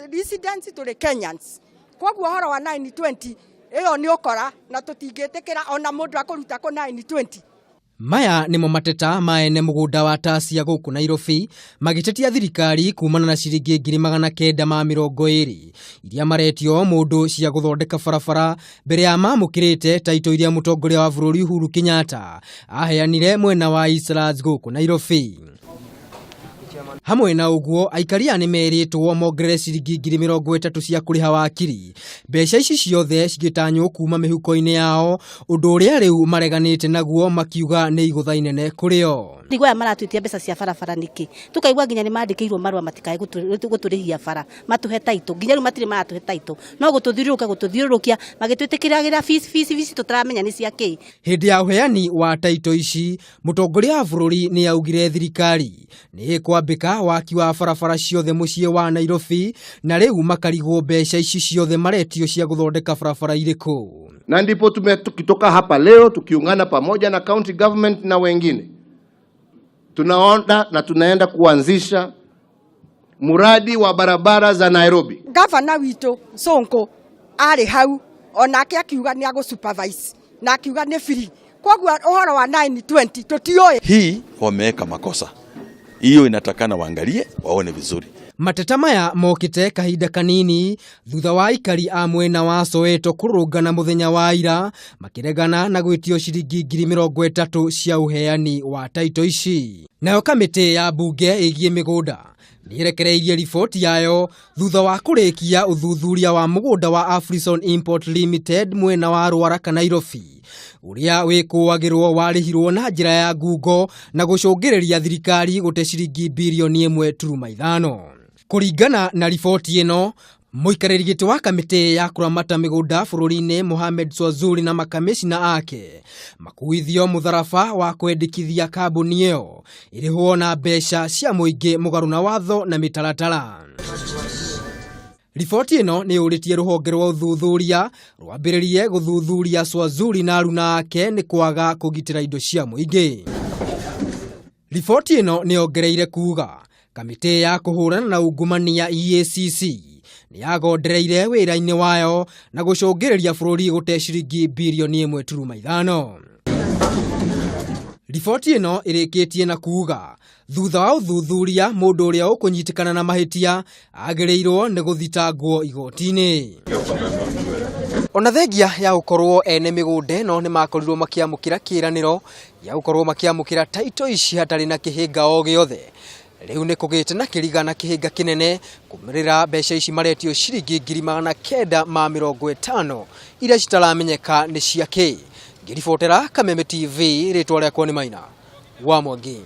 Residents tũrĩ Kenyans, koguo ũhoro wa 920 ĩyo nĩ ũkora na tũtingĩtĩkĩra ona mũndũ akũruta kũ 920. Maya nĩmo mateta ma ene mũgũnda wa Tasia gũkũ Nairobi magĩtetia thirikari kumana na ciringi 920,000 iria maretio mũndũ cia gũthondeka barabara mbere ya mamũkĩrĩte taito iria mũtongoria wa bũrũri Uhuru Kenyatta aheanire mwena wa Eastlands gũkũ Nairobi. Hamwe na ũguo, aikari aya nĩmerĩtwo mongerere ciringi 30,000 cia kũrĩha wakiri. Mbeca ici ciothe cigĩtanywo kuma mĩhuko-inĩ yao, ũndũ ũrĩa rĩu mareganĩte naguo makiuga nĩ igũtha inene kũrĩ o. Ndigwa aya maratwĩtia mbeca cia barabara nĩkĩ? Tũkaigua nginya nĩ mandĩkĩirwo marũa matikae gũtũrĩhia bara, matũhe taitũ. Nginya rĩu matirĩ maratũhe taitũ. No gũtũthiũrũrũka gũtũthiũrũrũkia magĩtwĩtĩkĩragĩra fees fees fees tũtaramenya nĩ cia kĩ. Hĩndĩ ya ũheani wa taitũ ici, mũtongoria wa bũrũri nĩ augire thirikari nĩ ĩkwambĩka waki wa barabara ciothe mũciĩ wa Nairobi, na rĩu makarigwo mbeca ici ciothe maretio cia gũthondeka barabara irĩkũ. Na ndipo tukitoka hapa leo tukiungana pamoja na county government na wengine, tunaona na tunaenda kuanzisha mradi wa barabara za Nairobi. Gavana witũ Sonko arĩ hau onake akiuga nĩ agũ supervise na akiuga nĩ free, koguo ũhoro wa 920 tũtiũĩ. Hii wameweka makosa hiyo, inatakana waangalie waone vizuri. Mateta maya mokĩte kahinda kanini thutha wa aikari a mwena wa Soweto kũrũrũngana mũthenya wa ira makĩregana na gwĩtio ciringi 30,000 cia ũheani wa taito ici. Nayo kamĩtĩ ya mbunge ĩgiĩ mĩgũnda nĩĩrekereirie riboti yayo thutha wa kũrĩkia ũthuthuria wa mũgũnda wa Afrison Import Limited mwena wa Ruaraka Nairobi, ũrĩa wĩkũagĩrwo warĩhirwo na njĩra ya ngungo na gũcũngĩrĩria thirikari gũte ciringi 1.5 birioni. Kũringana na riboti ĩno, mũikarĩri gĩtĩ wa kamĩtĩ ya kũramata mĩgũnda bũrũri-inĩ Mohamed Swazuri na makamĩcina ake makuithio mũtharaba wa kwendekithia kambuni ĩyo ĩrĩhwo na mbeca cia mũingĩ mũgarũ na watho na mĩtaratara. Riboti ĩno nĩ yũrĩtie rũhonge rwa ũthuthuria rwambĩrĩrie gũthuthuria Swazuri na aruna ake nĩ kwaga kũgitĩra indo cia mũingĩ. Riboti ĩno nĩ yongereire kuga kamĩtĩ ya kũhũrana na ungumania EACC nĩ yagondereire wĩra-inĩ wayo na gũcũngĩrĩria bũrũri gũte ciringi 1.5 birioni. Riboti ĩno ĩrĩkĩtie na kuga thutha wa ũthuthuria mũndũ ũrĩa ũkũnyitĩkana na mahĩtia agĩrĩirwo nĩ gũthitangwo igoti-inĩ. Ona thengia ya gũkorwo ene mĩgũnda ĩno nĩ makorirwo makĩamũkĩra kĩĩranĩro gĩa gũkorwo makĩamũkĩra taito ici hatarĩ na kĩhĩnga o gĩothe, rĩu nĩ kũgĩte na kĩriga na kĩhĩnga kĩnene kumĩrĩra mbeca ici maretio ciringi 950,000 iria citaramenyeka nĩ cia kĩ. Ngĩribotera Kameme TV, rĩtwa rĩakwa nĩ Maina wa Mwangi.